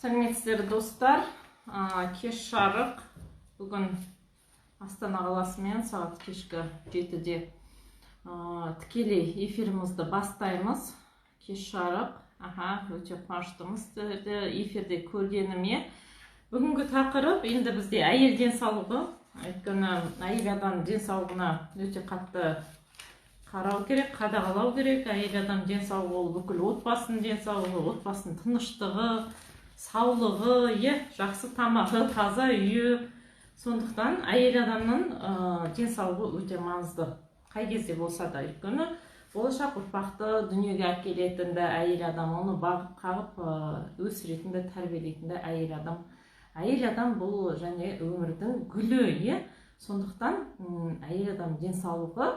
Сәлеметсіздер, достар! Кеш жарық. Бүгін Астана қаласымен сағат кешкі 7-де тікелей эфирімізді бастаймыз. Кеш жарық. Аха, өте қуаныштымыз сіздерді эфирде көргеніме. Бүгінгі тақырып енді бізде әйел денсаулығы, өйткені әйел адам денсаулығына өте қатты қарау керек, қадағалау керек. Әйел адам денсаулығы — ол бүкіл отбасының денсаулығы, отбасының тыныштығы, саулығы, иә, жақсы тамағы, таза үйі. Сондықтан әйел адамның денсаулығы өте маңызды қай кезде болса да, өйткені болашақ ұрпақты дүниеге әкелетін де әйел адам, оны бағып қағып өсіретін де, тәрбиелейтін де әйел адам. Әйел адам бұл және өмірдің гүлі, иә. Сондықтан әйел адам денсаулығы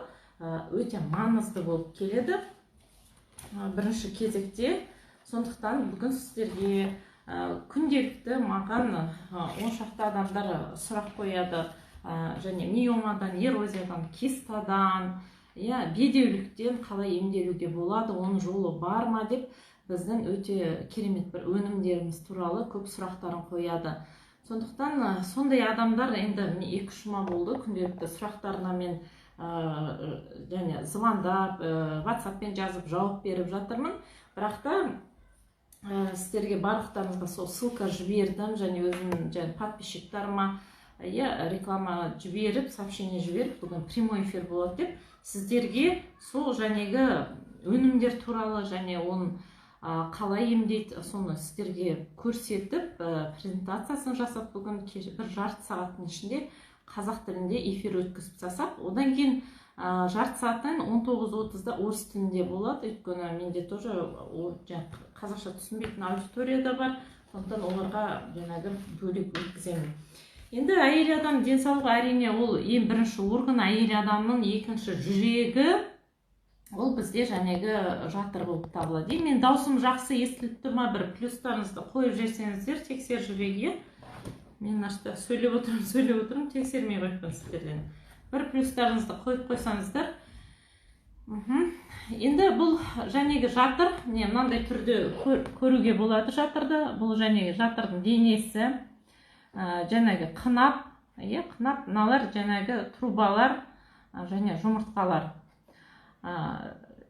өте маңызды болып келеді бірінші кезекте. Сондықтан бүгін сіздерге күнделікті маған 10 шақты адамдар сұрақ қояды және миомадан, эрозиядан, кистадан, иә, бедеуліктен қалай емделуге болады, оның жолы бар ма деп, біздің өте керемет бір өнімдеріміз туралы көп сұрақтарын қояды. Сондықтан сондай адамдар енді міне 2-3 жұма болды, күнделікті сұрақтарына мен және звондап, ватсаппен жазып, жауап беріп жатырмын. Бірақ та сіздерге барлықтарыңызға сол ссылка жібердім және өзімнің және подписчиктарыма, иә, реклама жіберіп, сообщение жіберіп, бүгін прямой эфир болады деп, сіздерге сол жәнегі өнімдер туралы және оның қалай емдейді, соны сіздерге көрсетіп, презентациясын жасап, бүгін бір жарты сағаттың ішінде қазақ тілінде эфир өткізіп тастасақ, одан кейін жарты сағаттан 19:30-да орыс тілінде болады, өйткені менде тоже жаңағы қазақша түсінбейтін аудитория да бар. Сондықтан оларға жаңағы бөлек өткіземін. Енді әйел адам денсаулығы, әрине, ол ең бірінші орган әйел адамның, екінші жүрегі, ол бізде жәнегі жатыр болып табылады. Енді мен даусым жақсы естіліп тұр ма? Бір плюстарыңызды қойып жіберсеңіздер, тексеріп жіберейік, иә. Мен мына жақта сөйлеп отырмын, сөйлеп отырмын, тексермей қойыппын сіздерден. Бір плюстарыңызды қойып қойсаңыздар. Енді бұл жәнегі жатыр, міне, мынандай түрде көруге болады жатырды. Бұл жәнегі жатырдың денесі, жаңағы қынап, иә, қынап, мыналар жаңағы трубалар және жұмыртқалар.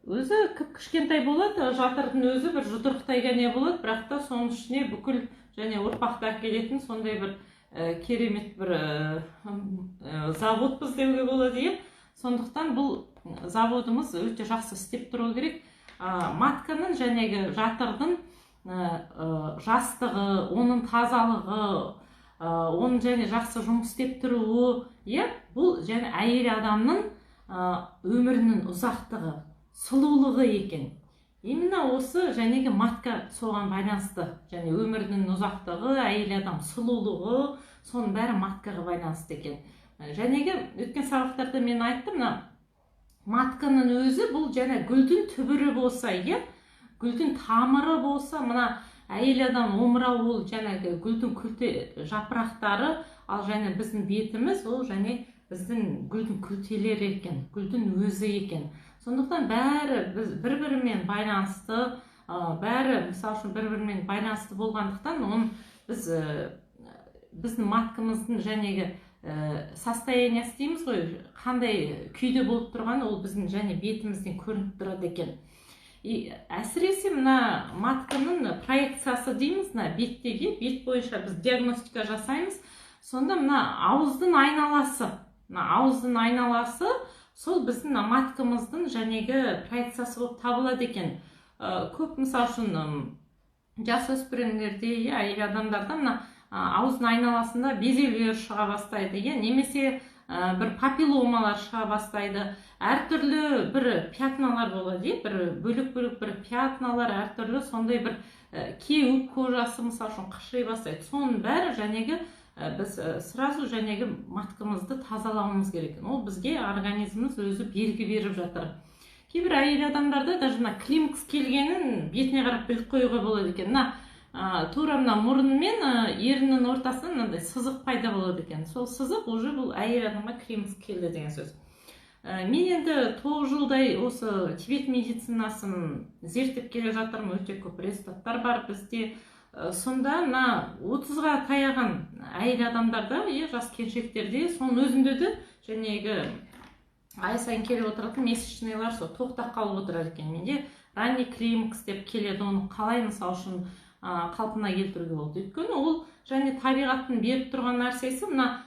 Өзі кіп кішкентай болады жатырдың өзі, бір жұдырықтай ғана болады, бірақ та соның ішіне бүкіл және ұрпақты әкелетін сондай бір керемет бір заводпыз деуге болады, иә. Сондықтан бұл заводымыз өте жақсы істеп тұру керек. Матканың, жәнегі жатырдың жастығы, оның тазалығы, оның және жақсы жұмыс істеп тұруы, иә, бұл және әйел адамның өмірінің ұзақтығы, сұлулығы екен. Именно осы жәнегі матка соған байланысты және өмірінің ұзақтығы, әйел адам сұлулығы, соның бәрі маткаға байланысты екен. Жәнегі өткен сабақтарда мен айттым, мына матканың өзі бұл және гүлдің түбірі болса, иә, гүлдің тамыры болса, мына әйел адам омырауы ол жаңағы гүлдің күлте жапырақтары, ал және біздің бетіміз ол және біздің гүлдің күлтелері екен, гүлдің өзі екен. Сондықтан бәрі біз бір бірімен байланысты, бәрі, мысалы үшін, бір бірімен байланысты болғандықтан, оны біз біздің маткамыздың жәнегі состояниесі дейміз ғой, қандай күйде болып тұрғаны, ол біздің және бетімізден көрініп тұрады екен. И әсіресе мына матканың проекциясы дейміз, мына беттегі, бет бойынша біз диагностика жасаймыз. Сонда мына ауыздың айналасы, мына ауыздың айналасы сол біздің мына маткамыздың жәнегі проекциясы болып табылады екен. Көп, мысалы үшін, жасөспірімдерде, иә, әйел адамдарда мына ауыздың айналасында безеулер шыға бастайды, иә, немесе бір папилломалар шыға бастайды, әртүрлі бір пятналар болады, иә, бір бөлек бөлек бір пятналар, әртүрлі сондай бір кеуіп, кожасы, мысалы үшін, қыши бастайды. Соның бәрі жәнегі біз сразу жәнегі маткамызды тазалауымыз керек. Ол бізге организміміз өзі белгі беріп жатыр. Кейбір әйел адамдарда даже мына климакс келгенін бетіне қарап біліп қоюға болады екен. Мына тура мына мұрын мен еріннің ортасында мынандай сызық пайда болады екен. Сол сызық уже бұл әйел адамға климакс келді деген сөз. Мен енді 9 жылдай осы тибет медицинасын зерттеп келе жатырмын. Өте көп результаттар бар бізде. Сонда мына 30-ға таяған әйел адамдарда, иә, жас келіншектерде, соның өзінде де жәнегі ай сайын келіп отыратын месячныйлар сол тоқтап қалып отырады екен. Менде ранний климакс деп келеді. Оны қалай, мысалы үшін, қалпына келтіруге болады? Өйткені ол және табиғаттың беріп тұрған нәрсесі. Мына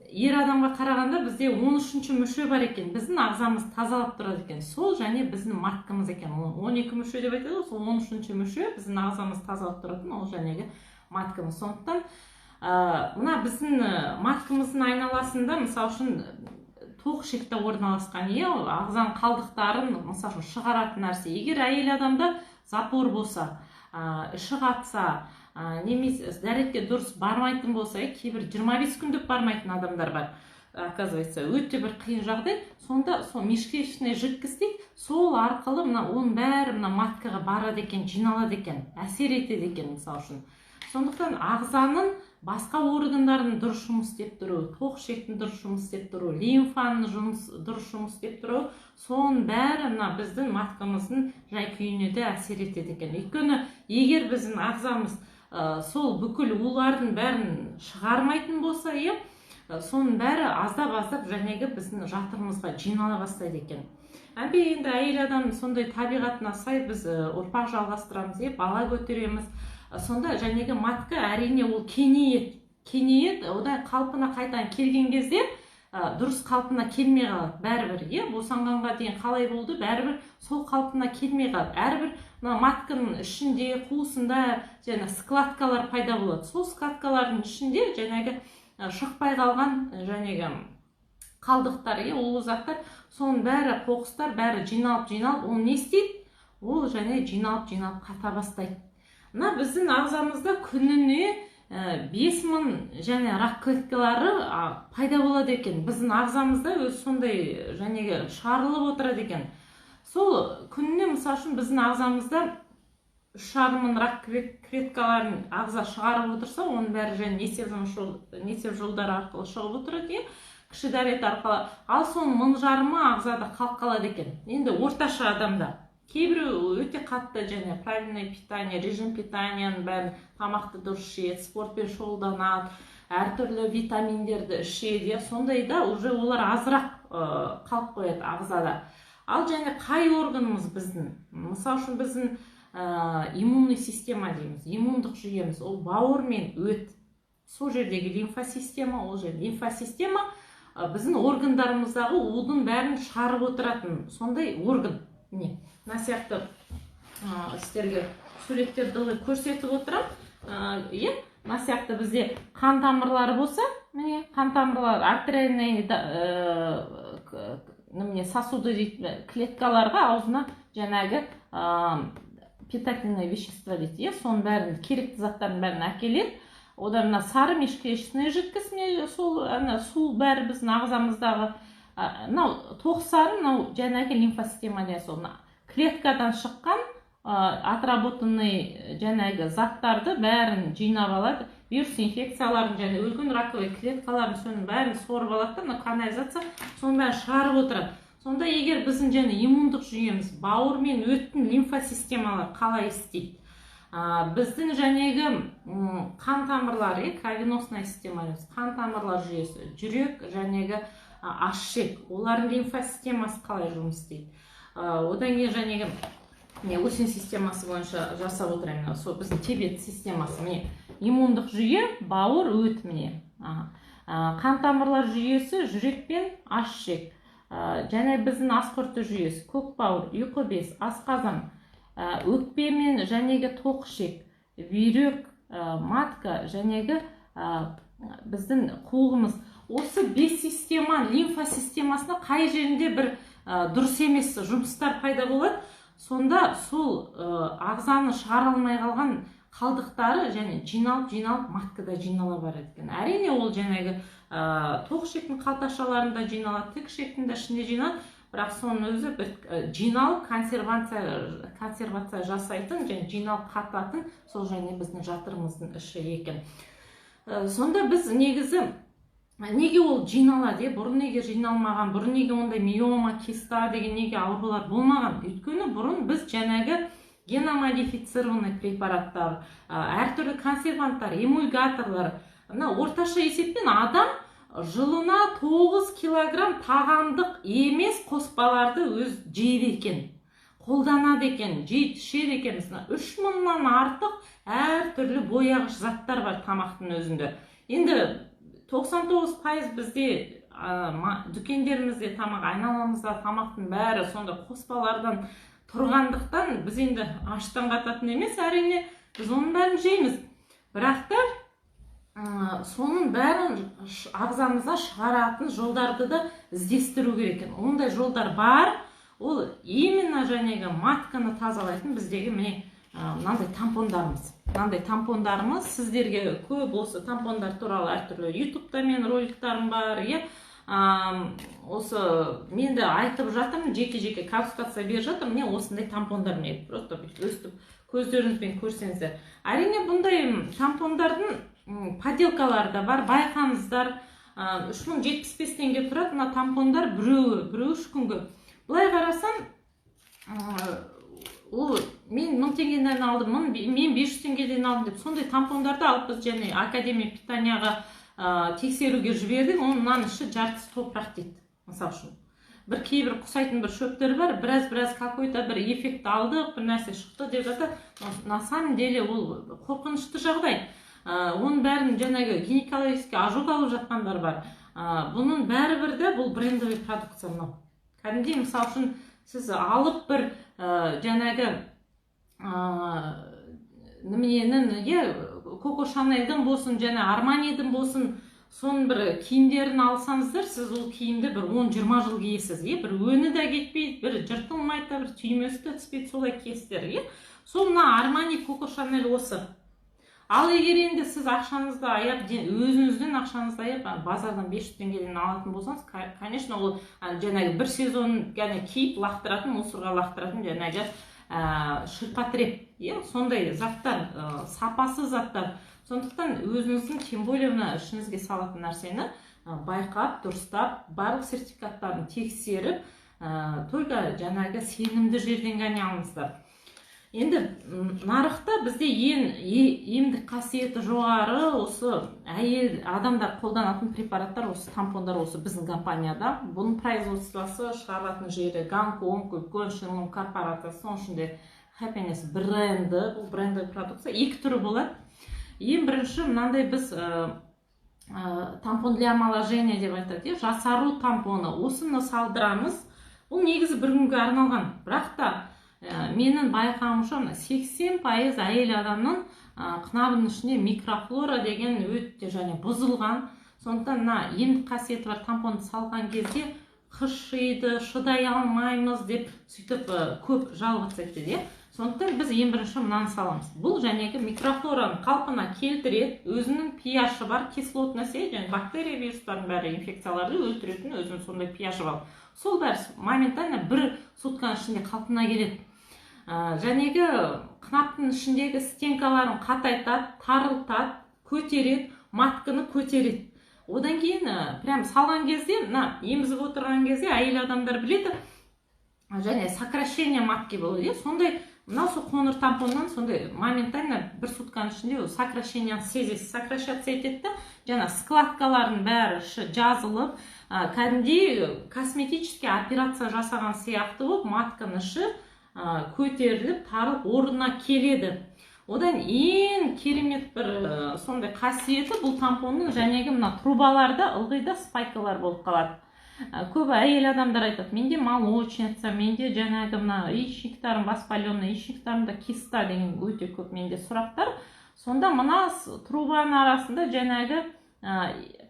ер адамға қарағанда бізде 13-ші мүше бар екен, біздің ағзамыз тазалап тұрады екен. Сол және біздің маткамыз екен. 12 мүше деп айтады ғой, сол 13-ші мүше, біздің ағзамыз тазалап тұратын, ол жәнегі маткамыз. Сондықтан мына біздің маткамыздың айналасында, мысалы үшін, тоқ ішекте орналасқан, иә, ағзаның қалдықтарын, мысалы үшін, шығаратын нәрсе. Егер әйел адамда запор болса, іші қатса, немесе дәретке дұрыс бармайтын болса, иә, кейбір 25 күндік бармайтын адамдар бар, оказывается, өте бір қиын жағдай. Сонда сол межклеточная жидкость дейді, сол арқылы мына оның бәрі мына маткаға барады екен, жиналады екен, әсер етеді екен, мысалы үшін. Сондықтан ағзаның басқа органдарының дұрыс жұмыс істеп тұруы, тоқ ішектің дұрыс жұмыс істеп тұруы, лимфаның дұрыс жұмыс істеп тұруы, соның бәрі мына біздің маткамыздың жай күйіне де әсер етеді екен. Өйткені егер біздің ағзамыз сол бүкіл улардың бәрін шығармайтын болса, иә, соның бәрі аздап аздап жәнегі біздің жатырымызға жинала бастайды екен. Әмбе енді әйел адам сондай табиғатына сай біз ұрпақ жалғастырамыз, иә, бала көтереміз. Сонда жәнегі матка, әрине, ол кеңейеді, кеңейеді. Одан қалпына қайтадан келген кезде дұрыс қалпына келмей қалады бәрібір, иә. Босанғанға дейін қалай болды, бәрібір сол қалпына келмей қалады. Әрбір мына матканың ішінде, қуысында және складкалар пайда болады. Сол складкалардың ішінде жаңағы шықпай қалған жәнегі қалдықтар, иә, улы заттар, соның бәрі, қоқыстар бәрі жиналып, жиналып, ол не істейді? Ол және жиналып, жиналып қата бастайды. Мына біздің ағзамызда күніне 5000 және рак клеткалары пайда болады екен. Біздің ағзамызда өзі сондай жәнегі шығарылып отырады екен. Сол күніне, мысалы үшін, біздің ағзамызда 3,5 мың рак клеткаларын ағза шығарып отырса, оның бәрі және несеп жолдары арқылы шығып отырады, иә, кіші дәрет арқылы. Ал соның 1500-ы ағзада қалып қалады екен. Енді орташа адамда, кейбіреу өте қатты және правильное питание, режим питанияның бәрін, тамақты дұрыс ішеді, спортпен шұғылданады, әртүрлі витаминдерді ішеді, иә, сондайда уже олар азырақ қалып қояды ағзада. Ал және қай органымыз біздің, мысалы үшін, біздің иммунный система дейміз, иммундық жүйеміз, ол бауыр мен өт, сол жердегі лимфосистема. Ол жер лимфосистема біздің органдарымыздағы удың бәрін шығарып отыратын сондай орган. Міне, мына сияқты сіздерге суреттерді ылғи көрсетіп отырамын, иә. Мына сияқты бізде қан тамырлары болса, міне, қан тамырлары, артериальный немене, сосуды дейді, клеткаларға аузына жаңағы питательное вещество дейді, иә, соның бәрін, керекті заттардың бәрін әкеледі. Одан мына сары межклеточная жидкость, міне, сол ана су бәрі біздің ағзамыздағы. Мынау тоқ сары, мынау жаңағы лимфосистема деген, сол мына клеткадан шыққан отработанный жаңағы заттарды бәрін жинап алады, вирус инфекцияларын және өлген раковый клеткаларын, соның бәрін сорып алады да, мына канализация, соның бәрін шығарып отырады. Сонда егер біздің және иммундық жүйеміз, бауыр мен өттің лимфосистемалары қалай істейді, біздің жәнегі қан тамырлары, иә, кровеносная система дейміз, қан тамырлар жүйесі, жүрек, жәнегі аш ішек, олардың лимфосистемасы қалай жұмыс істейді? Одан кейін жәнегі міне, Осин системасы бойынша жасап отырайын. Мына сол біздің тебет системасы, міне, иммундық жүйе, бауыр, өт, міне. Аха. Қан тамырлар жүйесі, жүрек пен аш ішек, және біздің ас қорыту жүйесі, көк бауыр, ұйқы без, асқазан, өкпе мен жәнегі тоқ ішек, бүйрек, матка, жәнегі біздің қуығымыз. Осы бес система лимфа системасында қай жерінде бір дұрыс емес жұмыстар пайда болады, сонда сол ағзаны шығара алмай қалған қалдықтары және жиналып, жиналып, маткада жинала барады екен. Әрине, ол жаңағы тоқ ішектің қалташаларында жиналады, тік ішектің де ішінде жиналады, бірақ соның өзі бір жиналып, консервация жасайтын және жиналып қататын сол және біздің жатырымыздың іші екен. Сонда біз негізі неге ол жиналады, иә? Бұрын неге жиналмаған? Бұрын неге ондай миома, киста деген неге аурулар болмаған? Өйткені бұрын біз жаңағы Геномодифицированный препараттар, әртүрлі консерванттар, эмульгаторлар. Мына орташа есеппен адам жылына 9 килограмм тағамдық емес қоспаларды өз жейді екен, қолданады екен, жейді, ішеді екен. 3000-нан артық әртүрлі бояғыш заттар бар тамақтың өзінде. Енді 99% бізде дүкендерімізде тамақ, айналамызда тамақтың бәрі сондай қоспалардан тұрғандықтан, біз енді аштан қататын емес, әрине, біз оның бәрін жейміз. Бірақ та соның бәрін ағзамызға шығаратын жолдарды да іздестіру керек екен. Ондай жолдар бар. Ол именно жаңағы матканы тазалайтын біздегі, міне, мынандай тампондарымыз. Мынандай тампондарымыз сіздерге көп. Осы тампондар туралы әртүрлі Ютубта менің роликтарым бар, иә. Осы мен де айтып жатырмын, жеке жеке консультация беріп жатырмын. Міне, осындай тампондар, міне, просто бүйтіп өстіп көздеріңізбен көрсеңіздер. Әрине, бұндай тампондардың подделкалары да бар, байқаңыздар. 3075 теңге тұрады мына тампондар біреуі, біреуі 3 күнге. Былай қарасаң, ол мен 1000 теңгеден алдым, мен 500 теңгеден алдым деп, сондай тампондарды алып, біз және Академия питанияға тексеруге жібердік. Оның, мынаның іші жартысы топырақ дейді. Мысалы үшін, бір кейбір құсайтын бір шөптер бар, біраз біраз какой то бір эффект алдық, бір нәрсе шықты деп жатады. Но на самом деле ол қорқынышты жағдай. Оның бәрін жаңағы гинекологический ожог алып жатқандар бар. Бұның бәрібір де бұл брендовый продукция мынау кәдімгідей. Мысалы үшін, сіз алып бір жаңағы немененің, иә, Коко Шанельдің болсын және Арманидің болсын, соның бір киімдерін алсаңыздар, сіз ол киімді бір 10-20 жыл киесіз, иә. Бір өңі де кетпейді, бір жыртылмайды да, бір түймесі де түспейді, солай киесіздер, иә. Сол мына Армани, Коко Шанель осы. Ал егер енді сіз ақшаңызды аяп, өзіңіздің ақшаңызды аяп, базардан 500 теңгеден алатын болсаңыз, конечно, ол жаңағы бір сезон ғана киіп лақтыратын, мусорға лақтыратын жаңағы ширпотреб, иә, сондай заттар, сапасыз заттар. Сондықтан өзіңіздің, тем более мына ішіңізге салатын нәрсені байқап, дұрыстап, барлық сертификаттарын тексеріп, только жаңағы сенімді жерден ғана алыңыздар. Енді нарықта бізде ең емдік қасиеті жоғары, осы әйел адамдар қолданатын препараттар, осы тампондар осы біздің компанияда. Бұның производствосы, шығаратын жері Гонконг, үлкен Шенлон корпорациясы, соның ішінде Happiness бренді. Бұл брендовый продукция. Екі түрі болады. Ең бірінші мынандай біз тампон для омоложения деп айтады, иә, жасару тампоны. Осыны салдырамыз. Бұл негізі бір күнге арналған, бірақ та менің байқауымша, мына 80% әйел адамның қынабының ішінде микрофлора деген өте және бұзылған. Сондықтан мына емдік қасиеті бар тампонды салған кезде қышиды, шыдай алмаймыз деп, сөйтіп көп жаловаться етеді, иә. Сондықтан біз ең бірінші мынаны саламыз. Бұл жәнегі микрофлораны қалпына келтіреді, өзінің pH бар, кислотность, иә, және бактерия, вирустардың бәрі, инфекцияларды өлтіретін өзінің сондай pH бар. Сол бәрі моментально бір сутканың ішінде қалпына келеді. Жәнегі қынаптың ішіндегі стенкаларын қатайтады, тарылтады, көтереді, матканы көтереді. Одан кейін прям салған кезде, мына емізіп отырған кезде әйел адамдар біледі, және сокращение матки болады, иә. Сондай мынау сол қоңыр тампоннан сондай моментально бір сутканың ішінде ол сокращениені сезесіз, сокращаться етеді да, жаңа складкалардың бәрі іші жазылып, кәдімгідей косметический операция жасаған сияқты болып, матканың іші көтеріліп, тарылып, орнына келеді. Одан ең керемет бір сондай қасиеті бұл тампонның, жәнегі мына трубаларда ылғи да спайкалар болып қалады. Көп әйел адамдар айтады: «Менде молочница, менде жаңағы мына яичниктарым воспаленный, яичниктарымда киста» деген өте көп менде сұрақтар. Сонда мына трубаның арасында жаңағы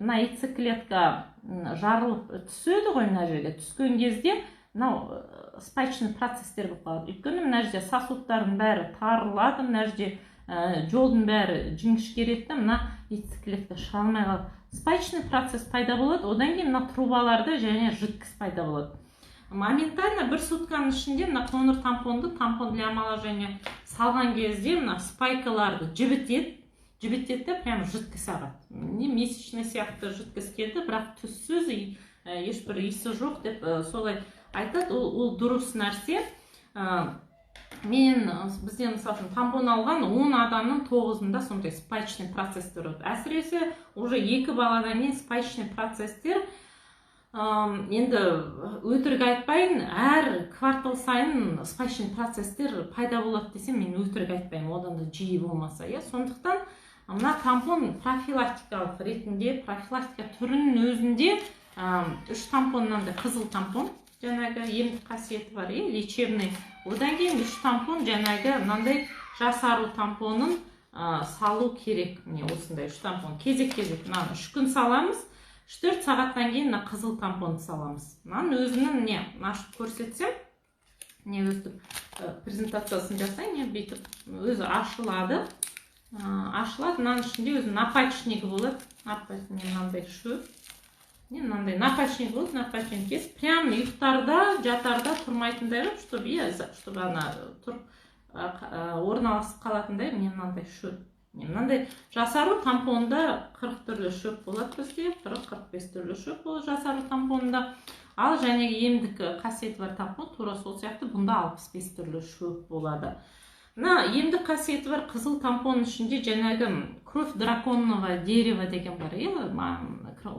мына яйцеклетка жарылып түседі ғой. Мына жерге түскен кезде мынау спаечный процесстер болып қалады, өйткені мына жерде сосудтардың бәрі тарылады, мына жерде жолдың бәрі жіңішкереді да, мына яйцеклетка шыға алмай қалады, спаечный процесс пайда болады. Одан кейін мына трубаларда және жидкость пайда болады. Моментально бір сутканың ішінде мына қоңыр тампонды, тампон для омоложения салған кезде мына спайкаларды жібітеді, жібітеді да, прям жидкость ағады, не месячный сияқты жидкость келді, бірақ түссіз, ешбір иісі жоқ деп солай айтады. Ол дұрыс нәрсе. Мен бізден, мысалы үшін, тампон алған 10 адамның тоғызында сондай спаечный процесстер болады. Әсіресе уже екі баладан кейін спаечный процесстер. Енді өтірік айтпайын, әр квартал сайын спаечный процесстер пайда болады десем, мен өтірік айтпаймын, одан да жиі болмаса, иә. Сондықтан мына тампон профилактикалық ретінде, профилактика түрінің өзінде үш тампон: мынандай қызыл тампон, жаңағы емдік қасиеті бар, иә, лечебный, одан кейін үш тампон жаңағы мынандай жасару тампонын салу керек. Міне, осындай үш тампон кезек кезек мынаны 3 күн саламыз, 3-4 сағаттан кейін мына қызыл тампонды саламыз. Мынаның өзінің, не, ашып көрсетсем, не, өстіп презентациясын жасайын, иә. Бүйтіп өзі ашылады, ашылады. Мынаның ішінде өзі напальчнигі болады, міне, мынандай шөп, не, мынандай напальчник болады. Напальчник кесіп, прямо ұйықтарда, жатарда тұрмайтындай қылып, чтобы, иә, чтобы ана тұрып орналасып қалатындай. Міне, мынандай шөп, міне, мынандай жасару тампонында 40 түрлі шөп болады бізде, 40-45 түрлі шөп болады жасару тампонында. Ал жаңағы емдік қасиеті бар тампон тура сол сияқты, бұнда 65 түрлі шөп болады. Мына емдік қасиеті бар қызыл тампонның ішінде жаңағы кровь драконного дерева деген бар, иә.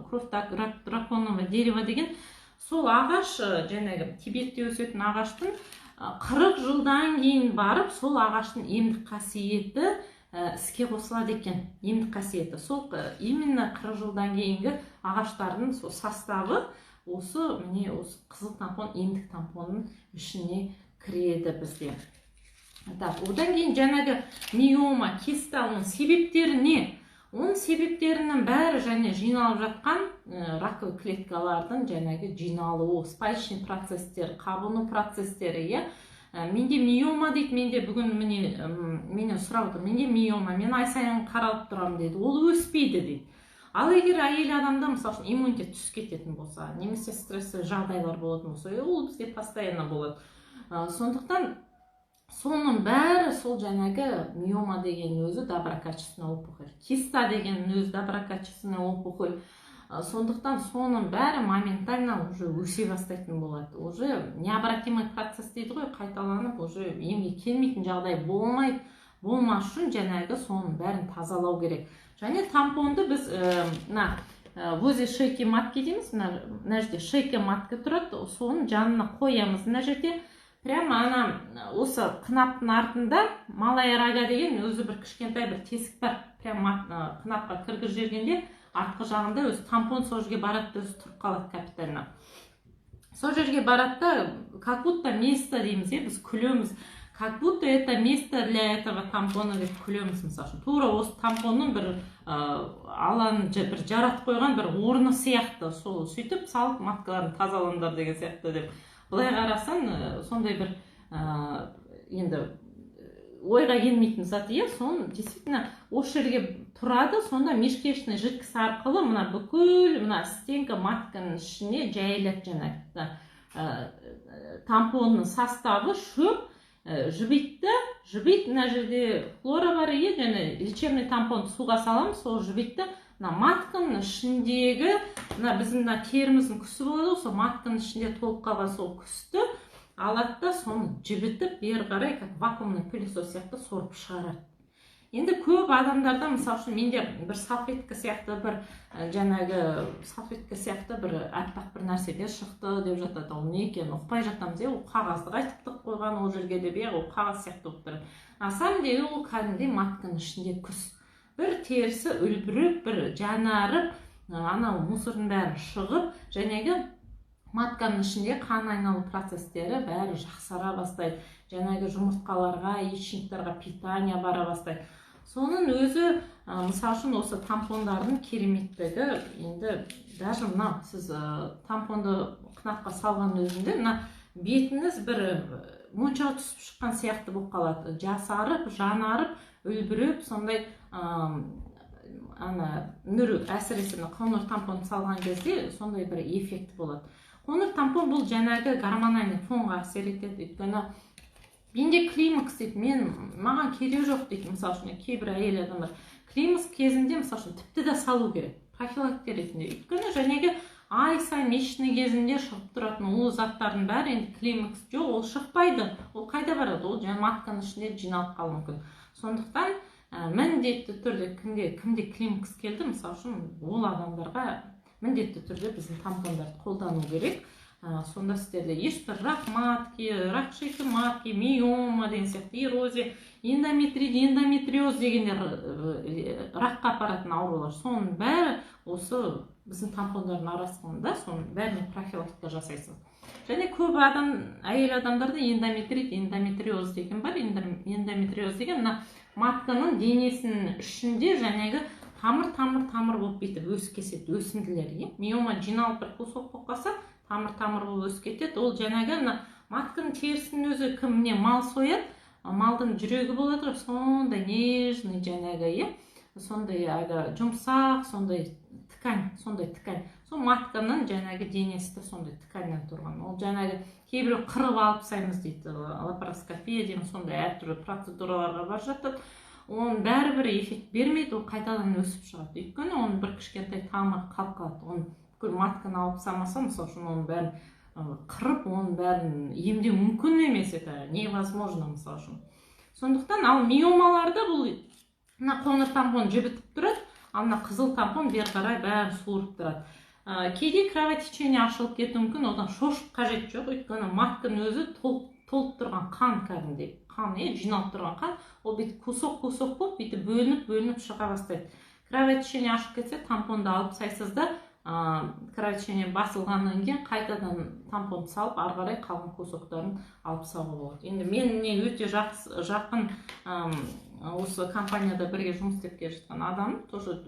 Кровь драконного дерева деген сол ағаш, жаңағы Тибетте өсетін ағаштың, 40 жылдан кейін барып сол ағаштың емдік қасиеті іске қосылады екен. Емдік қасиеті сол именно 40 жылдан кейінгі ағаштардың сол составы осы, міне, осы қызыл тампон, емдік тампонның ішіне кіреді бізде. Так, одан кейін жаңағы миома, киста, оның себептері не? Оның себептерінің бәрі және жиналып жатқан раковый клеткалардың жаңағы жиналуы, спаечный процесстер, қабыну процесстері, иә. Менде миома дейді, менде бүгін, міне, менен сұрап отыр: «Менде миома, мен ай сайын қаралып тұрамын», – дейді, «ол өспейді», – дейді. Ал егер әйел адамда, мысалы үшін, иммунитет түсіп кететін болса немесе стрессовый жағдайлар болатын болса, ол бізде постоянно болады. Сондықтан соның бәрі сол жаңағы миома деген өзі доброкачественная опухоль, киста деген өзі доброкачественная опухоль. Сондықтан соның бәрі моментально уже өсе бастайтын болады. Уже необратимый процесс дейді ғой, қайталанып, уже емге келмейтін жағдай болмайды. Болмас үшін жаңағы соның бәрін тазалау керек. Және тампонды біз мына возле шейки матки дейміз, мына жерде шейка матка тұрады, соның жанына қоямыз. Мына жерде прямо ана осы қынаптың артында малая рога деген өзі бір кішкентай бір тесік бар. Прямо қынапқа кіргізіп жібергенде артқы жағында өзі тампон сол жерге барады да, өзі тұрып қалады капитально. Сол жерге барады да, как будто место дейміз, иә. Біз күлеміз, как будто это место для этого тампона деп күлеміз. Мысалы үшін, тура осы тампонның бір алланың бір жаратып қойған бір орны сияқты. Сол сөйтіп салып, маткаларын тазалаңдар деген сияқты деп былай қарасаң, сондай бір енді ойға келмейтін зат, иә. Соны действительно осы жерге тұрады. Сонда межклеточный жидкость арқылы мына бүкіл мына стенка матканың ішіне жайылады. Жаңағы тампонның составы шөп, жібиді да, жібиді. Мына жерде флора бар, иә. Және лечебный тампонды суға саламыз, сол жібиді да, мына матканың ішіндегі мына біздің мына теріміздің күсі болады ғой, сол матканың ішінде толып қалған сол күсті алады да, соны жібітіп, бері қарай как вакуумный пылесос сияқты сорып шығарады. Енді көп адамдарда, мысалы үшін, менде бір салфетка сияқты бір жаңағы салфетка сияқты бір аппақ бір нәрселер шықты деп жатады. Ол не екенін ұқпай жатамыз, иә. Ол қағазды қайтып тығып қойған ол жерге деп, иә, ол қағаз сияқты болып тұрады. На самом деле ол кәдімгідей матканың ішінде күс, бір терісі үлбіреп, бір жанарып, анау мусордың бәрі шығып, жаңағы матканың ішінде қан айналу процестері бәрі жақсара бастайды. Жаңағы жұмыртқаларға, яичниктарға питание бара бастайды. Соның өзі мысалы үшін, осы тампондардың кереметтігі. Енді даже мына сіз тампонды қынапқа салған өзінде мына бетіңіз бір моншаға түсіп шыққан сияқты болып қалады, жасарып, жанарып, үлбіреп, сондай ана нүр. Әсіресе мына қоңыр тампон салған кезде сондай бір эффект болады. Қоңыр тампон бұл жаңағы гормональный фонға әсер етеді. Өйткені менде климакс дейді, мен маған керек жоқ дейді. Мысалы үшін, кейбір әйел адамдар климакс кезінде, мысалы үшін, тіпті де салу керек профилактика ретінде. Өйткені жәнегі Ай сайын месячный кезінде шығып тұратын улы заттардың бәрі, енді климакс жоқ, ол шықпайды. Ол қайда барады? Ол жаңа матканың ішінде жиналып қалуы мүмкін. Сондықтан міндетті түрде кімде климакс келді, мысалы үшін, ол адамдарға міндетті түрде біздің тампондарды қолдану керек. Сонда сіздерде ешбір рак матки, рак шейки матки, миома деген сияқты, эрозия, эндометрит, эндометриоз дегендер, ракқа апаратын аурулар, соның бәрі осы біздің тампондардың арасында, соның бәріне профилактика жасайсыз. Және көп адам, әйел адамдарда эндометрит, эндометриоз деген бар. Эндометриоз деген мына матканың денесінің ішінде жаңағы тамыр, тамыр, тамыр болып бүйтіп өсіп кетеді өсінділер, иә. Миома жиналып, бір кусок болып қалса, тамыр, тамыр болып өсіп кетеді. Ол жаңағы мына матканың терісінің өзі, кім не мал сояды, малдың жүрегі болады ғой, сондай нежный жаңағы, иә, сондай әлгі жұмсақ, сондай ткань, сондай ткань. Сол матканың жаңағы денесі де сондай тканьнан тұрған. Ол жаңағы кейбіреу қырып алып тастаймыз дейді, лапароскопия деген сондай әртүрлі процедураларға барып жатады. Оның бәрібір эффект бермейді, ол қайтадан өсіп шығады, өйткені оның бір кішкентай тамыры қалып қалады. Оны бүкіл матканы алып тастамаса, мысалы үшін, оның бәрін қырып, оның бәрін емдеу мүмкін емес, это невозможно, мысалы үшін. Сондықтан ал миомаларды бұл мына қоңыр тампон жібітіп тұрады, ал мына қызыл тампон бері қарай бәрін суырып тұрады. Кейде кровотечение ашылып кетуі мүмкін, одан шошып қажет жоқ, өйткені матканың өзі толып тұрған қан, кәдімгідей қан, иә, жиналып тұрған қан. Ол бүйтіп кусок кусок болып, бүйтіп бөлініп бөлініп шыға бастайды. Кровотечение ашып кетсе, тампонды алып тастайсыз да, кровотечение басылғаннан кейін қайтадан тампонды салып, ары қарай қалған кусоктарын алып тастауға болады. Енді мен не өте жақсы, жақын, осы компанияда бірге жұмыс істеп келе жатқан адам тоже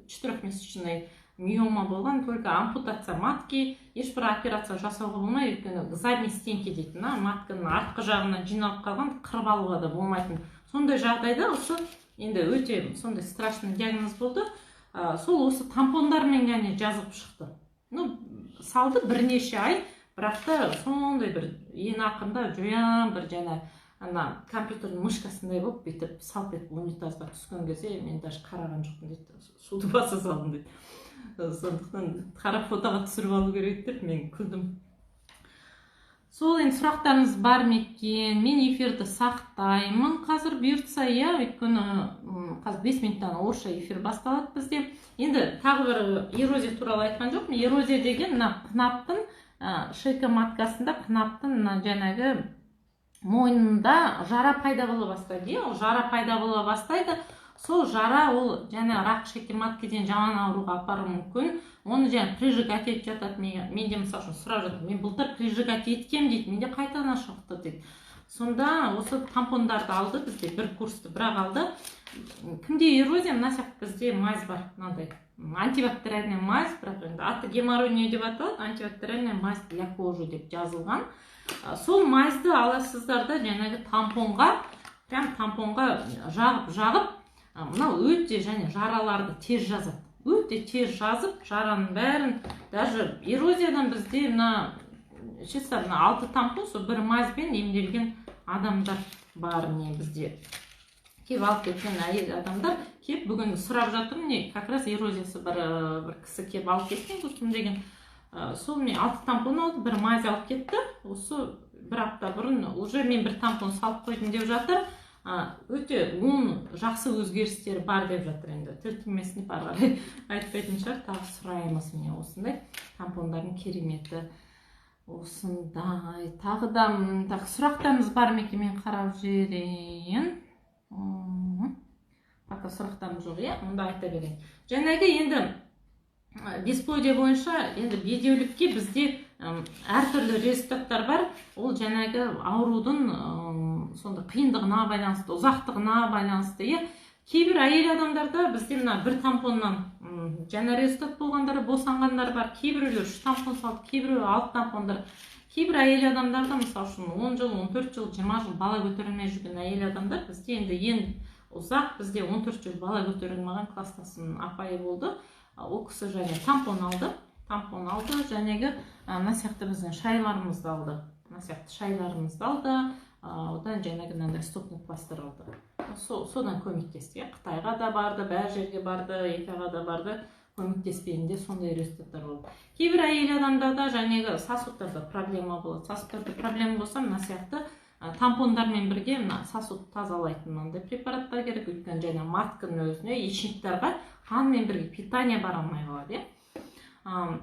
четырехмесячный миома болған, только ампутация матки, ешбір операция жасауға болмай, өйткені задней стенки дейтін, матканың артқы жағына жиналып қалған, қырып алуға да болмайтын сондай жағдайда. Осы енді өте сондай страшный диагноз болды. Сол осы тампондармен ғана жазылып шықты. Ну, салды бірнеше ай, бірақ та сондай бір ең ақырында жоян бір жаңа ана компьютердің мышкасындай болып, бүйтіп салп етіп унитазға түскен кезде, мен даже қараған жоқпын дейді, суды баса салдым дейді. Сондықтан қарап, фотоға түсіріп алу керек еді деп мен күлдім. Сол, енді сұрақтарыңыз бар ма екен? Мен эфирді сақтаймын қазір, бұйыртса, иә, өйткені қазір 5 минуттан орысша эфир басталады бізде. Енді тағы бір эрозия туралы айтқан жоқпын. Эрозия деген мына қынаптың, шейка маткасында, қынаптың мына жаңағы мойнында жара пайда бола бастайды, иә. Ол жара пайда бола бастайды. Сол жара, ол жаңа рак шейки матки деген жаман ауруға апаруы мүмкін. Оны жаңа прижигать етіп жатады. Менде, мысалы үшін, сұрап жатыр: «Мен былтыр прижигать еткем, – дейді, – менде қайтадан шықты», – дейді. Сонда осы тампондарды алды бізде, бір курсты бірақ алды. Кімде эрозия, мына сияқты бізде мазь бар, мынандай антибактериальный мазь, бірақ енді аты геморройный деп аталады, антибактериальная мазь для кожи деп жазылған. Сол мазьды аласыздар да, жаңағы тампонға, прям тампонға жағып жағып, мынау өте және жараларды тез жазады, өте тез жазып жараның бәрін. Даже эрозиядан бізде мына чисто мына алты тампон, сол бір мазьбен емделген адамдар бар. Не бізде келіп алып кеткен әйел адамдар келіп бүгін сұрап жатыр. Міне, как раз эрозиясы бар бір кісі келіп алып кеткен, Гүлсім деген. Сол міне алты тампон алды, бір мазь алып кетті. Осы бір апта бұрын уже мен бір тампон салып қойдым деп жатыр. Өте оң, жақсы өзгерістер бар деп жатыр. Енді тіл тимесін деп ары қарай айтпайтын шығар, тағы сұраймыз. Міне, осындай тампондардың кереметі осындай. Тағы да так, сұрақтарыңыз бар ма екен, мен қарап жіберейін. Пока сұрақтарым жоқ, иә, онда айта берейін. Жаңағы енді бесплодие бойынша, енді бедеулікке бізде әртүрлі результаттар бар. Ол жаңағы аурудың сондай қиындығына байланысты, ұзақтығына байланысты, иә. Кейбір әйел адамдарда бізде мына бір тампоннан жаңа результат болғандар, босанғандар бар. Кейбіреулер үш тампон салды, кейбіреулер алты тампондар. Кейбір әйел адамдарда, мысалы үшін, 10 жыл, 14 жыл, 20 жыл бала көтере алмай жүрген әйел адамдар. Бізде енді ең ұзақ, бізде 14 жыл бала көтере алмаған класстасымның апайы болды. Ол кісі және тампон алды, тампон алды, жәнегі мына сияқты біздің шайларымызды алды, мына сияқты шайларымызды алды, одан жаңағы мынандай стопный пластырь алды. Содан көмектесті, иә. Қытайға да барды, бәр жерге барды, 2 айға да барды. Көмектеспегенде сондай результаттар болды. Кейбір әйел адамдарда жаңағы сосудтарда проблема болады. Сосудтарда проблема болса, мына сияқты тампондармен бірге мына сосуд тазалайтын мынандай препараттар керек, өйткені жаңа матканың өзіне, яичниктарға қанмен бірге питание бара алмай қалады, иә.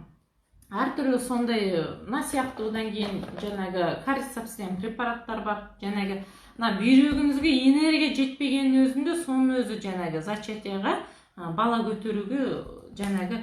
Әртүрлі сондай мына сияқты. Одан кейін жаңағы кордицепс деген препараттар бар. Жаңағы мына бүйрегіңізге энергия жетпегеннің өзінде, соның өзі жаңағы зачатияға, бала көтеруге жаңағы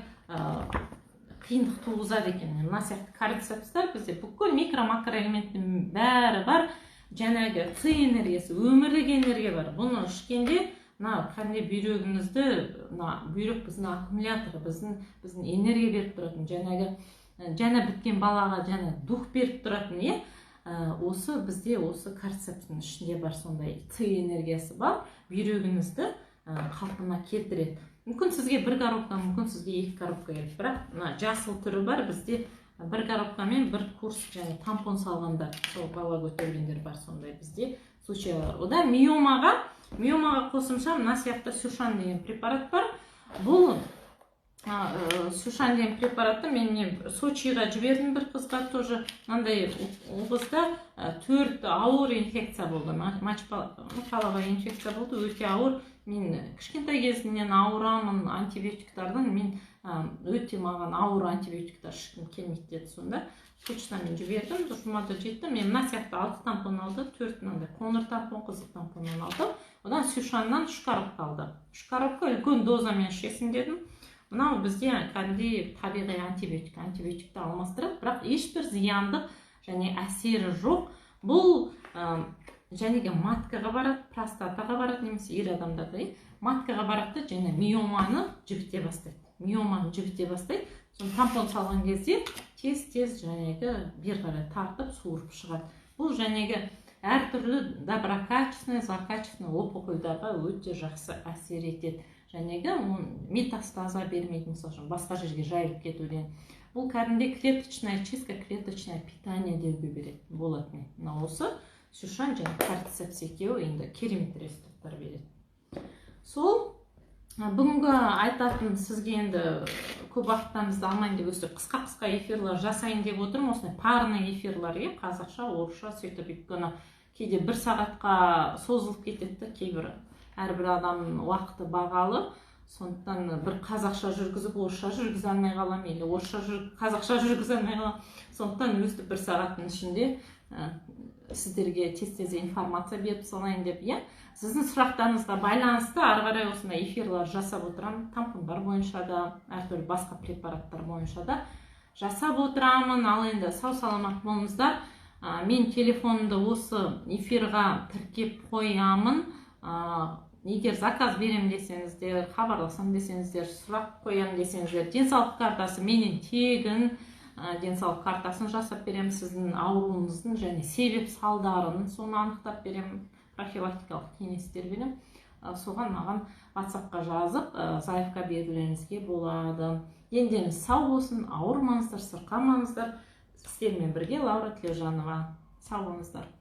қиындық туғызады екен. Мына сияқты кордицепстар бізде бүкіл микро, макроэлементтің бәрі бар, жаңағы ци энергиясы, өмірлік энергия бар. Бұны ішкенде мына кәдімгідей бүйрегіңізді, мына бүйрек біздің аккумулятор, біздің энергия беріп тұратын, жаңағы жаңа біткен балаға жаңа дух беріп тұратын, иә. Осы бізде осы кордицепстің ішінде бар, сондай ци энергиясы бар, бүйрегіңізді қалпына келтіреді. Мүмкін, сізге бір коробка, мүмкін, сізге екі коробка керек, бірақ мына жасыл түрі бар бізде, бір коробкамен бір курс және тампон салғандар, сол бала көтергендер бар, сондай бізде случайлар. Одан миомаға қосымша мына сияқты сюшан деген препарат бар. Бұл сюшан деген препаратты мен не Сочиға жібердім бір қызға тоже. Мынандай, ол қызда төрт ауыр инфекция болды, мочеполовая инфекция болды, өте ауыр. Мен кішкентай кезімнен ауырамын антибиотиктардан, мен өте маған ауыр антибиотиктар ішкім келмейді деді. Сонда почтамен жібердім, жұмада жетті. Мен мына сияқты алты тампон алды, төрт мынандай қоңыр тампон, қызыл тампоннан алды. Одан сюшаннан үш коробка алды. Үш коробка үлкен дозамен ішесің дедім. Мынау бізде кәдімгідей табиғи антибиотик, антибиотикті алмастырады, бірақ ешбір зияндық және әсері жоқ. Бұл жәнегі маткаға барады, простатаға барады немесе ер адамдарда, иә, маткаға барады да, және миоманы жібіте бастайды, миоманы жібіте бастайды. Соны тампон салған кезде тез тез жәнегі бері қарай тартып, суырып шығады. Бұл жәнегі әртүрлі доброкачественный, злокачественный опухольдарға өте жақсы әсер етеді, жәнегі метастаза бермейді, мысалы үшін, басқа жерге жайылып кетуден. Бұл кәдімгідей клеточная чистка, клеточное питание деуге береді болады. Мына осы сюшан және кордицепс екеуі енді керемет результаттар береді. Сол бүгінгі айтатын сізге. Енді көп уақыттарыңызды алмайын деп өстіп қысқа қысқа эфирлер жасайын деп отырмын, осындай парный эфирлер, иә, қазақша, орысша сөйтіп, өйткені кейде бір сағатқа созылып кетеді да, кейбір әрбір адамның уақыты бағалы. Сондықтан бір қазақша жүргізіп, орысша жүргізе алмай қаламын или орысша қазақша жүргізе алмай қаламын. Сондықтан өстіп бір сағаттың ішінде сіздерге тез тез информация беріп салайын деп, иә. Сіздің сұрақтарыңызға байланысты ары қарай осындай эфирлер жасап отырамын, тампондар бойынша да, әртүрлі басқа препараттар бойынша да жасап отырамын. Ал енді сау саламат болыңыздар. Мен телефонымды осы эфирға тіркеп қоямын. Егер заказ беремін десеңіздер, хабарласамын десеңіздер, сұрақ қоямын десеңіздер, денсаулық картасы менен тегін, денсаулық картасын жасап беремін, сіздің ауруыңыздың және себеп салдарын соны анықтап беремін, профилактикалық кеңестер беремін. Соған маған ватсапқа жазып, заявка берулеріңізге болады. Дендеріңіз сау болсын, ауырмаңыздар, сырқамаңыздар. Сіздермен бірге Лаура Тілеужанова. Сау болыңыздар.